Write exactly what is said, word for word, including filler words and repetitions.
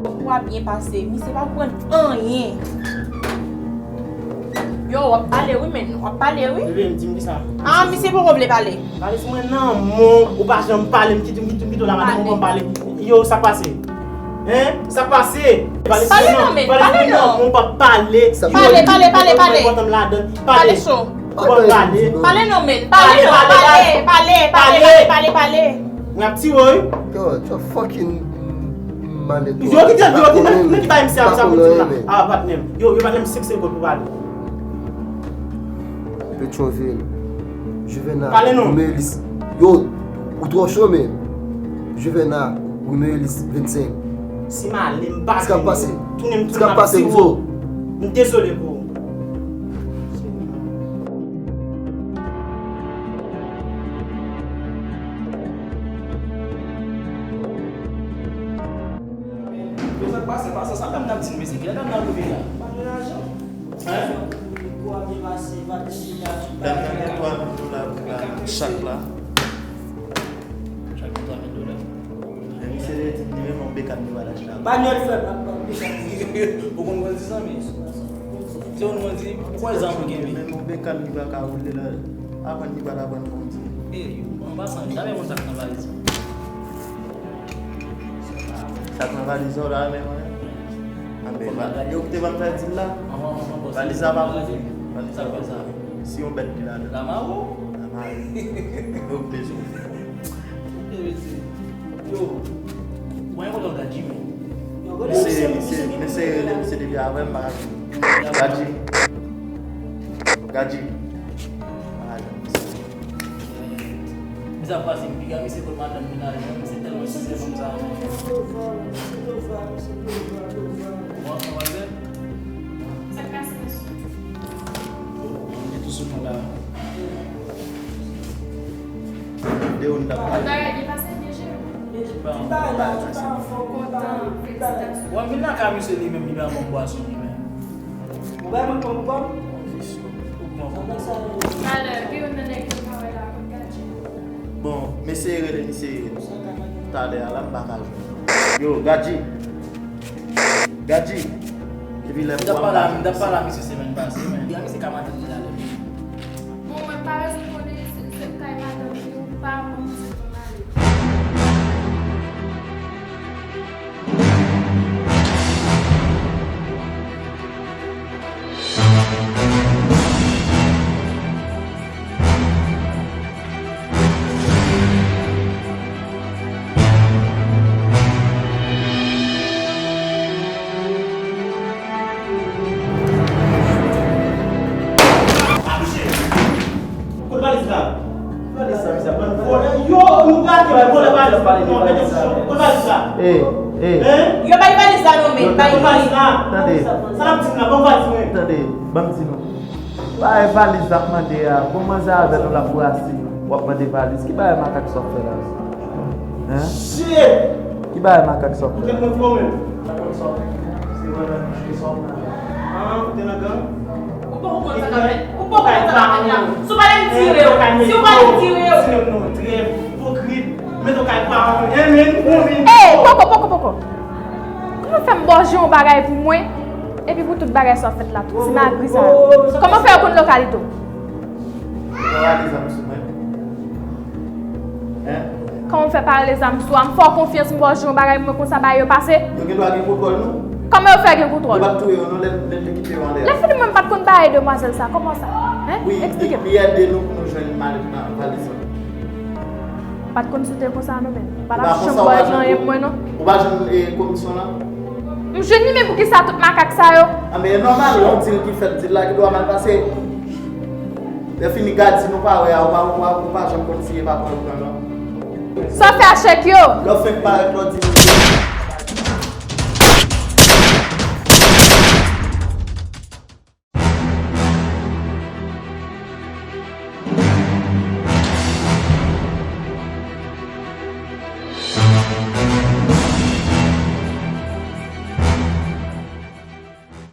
Ou a byen pase. Misye pa konprann anyen. Yo, w ap pale wi, men. W ap pale wi. Bebe, m di m kisa? Ah, misye poko vle pale. Pale sou mwen nan, mon, ou pa janm pale, m kite, m kite, m kite w la, madanm, ou pa pale. Yo, sa k pase? Hein? Sa k pase? Pale sou mwen non, men. Pale non. Mon pa pale. Pale, pale, pale, pale. Pale cho. Pale. Pale non, men. Pale non, pale, pale, pale, pale, pale. Mwen ap tire w, wi. Yo, yo fucking malèt. Yo, kite, yo, kite, men ki bay misye ap sa pou di la. Ah, patnè m. Yo, yo, patnè m, senk segonn pou pale. Petyonvil, Juvena, Romelis. Yo, ou twò cho, men. Juvena, Romelis, vennsenk. Si m ale, m pa vini. Sa k ap pase? Tounen m, tounen m ap tire w. M dezole pou ou. Yo, sa k pase, pase, sa dam nan ap di m, mesye, kilè dam nan rive la? Pa gen lajan. Hein? Dam nan gen twa mil dola pou la, chak la. Chak gen twa mil dola. Men misye te di li menm yon bekàn li va l achte. Panyòl fè pa, pa, bekàn. Ou konn grandi, zanmi? Se yon grandi, ou kwè zam ou gen, wi. Menm yon bekàn li pa ka woule la. Aprann li pa ka pran kondisyon. E, an pasan, jamè moun sa k nan valiz. Sa k nan valiz la, ou ta renmen konnen? Anben, yo ki te ban m fè dil la. Valiz la pa pou ou. Valiz la pa pou ou. Si yon bèt ki ladan. Lamaro? Lamaro. Yo k bezwen. Yo, mwen kontan gad Jimmy. Mesye, mesye, mesye rele misye depi avè m, pa ka jwenn. Gadji. Gadji. Pa ka jwenn misye. Mizè ap pase m piga, misye kot madanm li lajan, misye tèlman chizè fanm sa. Kòman, kòman l fè? Sa k pase, mesye? Mete tou sou mwen la. De ou n t ap pale? Bagay byen pase, byen jere. Ki bagay la, ki bagay, fò kontan, felisitasyon. Wè, m vin nan kay misye li menm, li pa ban m bwason li menm. Ou bay mwen kòb, ou ban m? Ou pran kòb. Talè, gen youn nan nèg yo pa wè la, konn Gadji. Bon, mesye rele misye talè a la, m pa ka jwenn. Yo, Gadji. Gadji. Epi lè m t ap pale a, m t ap pale a misye semèn pase, men. Gadji se ka madanm li la, lè. Bon, mwen pa bezwen konnen se, se kay madanm li ou pa, mwen, mwen se pou m ale. Kot valiz la? Valiz sa, misye ap bann vòlè. Yo, nou brake, yo vòlè valiz. Non, mete sou. Kot valiz la? Ey, ey. Hein? Yo bay valiz la non, men. Yo bay valiz la. Tande. Sa n ap di la, ban valiz mwen. Tande, ban m di nou. Bagay valiz l ap mande a, bon manzè avè nou l ap brase, w ap mande valiz. Ki bagay makak sa w ap fè la? Hein? Shit! Ki bagay makak sa w ap fè la? Ou te konn fè w menm? Sa konn sa w fè? Se vòlè nan jwe sa w fè. Ah, ou te nan gang? Ou poko konn sa k ap fèt. Ou poko konn sa k ap fèt la. Si w pa t tire yo, si w pa t tire yo. Tire non, tire ipokrit. Met w kay paran w. Enmen, enmen. Ey, poko, poko, poko. Kòman fè m bò je yon bagay pou mwen? Epi pou tout bagay sa w ap fèt la, tout ti magri sa yo. Kòman fè yo konn lokalite w? Yo pa rale zam sou mwen. Hein? Kòman fè pa rale zam sou a? M fè w konfyans, m ba w je yon bagay mwen konsa, bagay yo pase. Yo gen dwa gen kontwòl nou. Kòman yo fè gen kontwòl? Yo pa t touye yo non, lè, lè n te kite yo anlè a. Lè fini mwen m pa t konn bagay demwazèl sa, kòman sa? Hein? Wi, li, li ede nou pou nou jwenn malèt nan valiz la. M pa t konn si w te konsa non, men. M pa t ap janm ba w nan yen mwen non. Ou pa jwenn, eh, komisyon lan? M jwenn li, men poukisa tout makak sa yo? Ah, men e nòmal, yon dil ki fèt, dil la gen dwa mal pase. Lè fini, Gadji nou pa wè a, ou pa, ou pa, ou pa janm konn si e pa pran ou pran non. Sa w fè a chèk yo? Lè w fenk parèt, lè w di nou.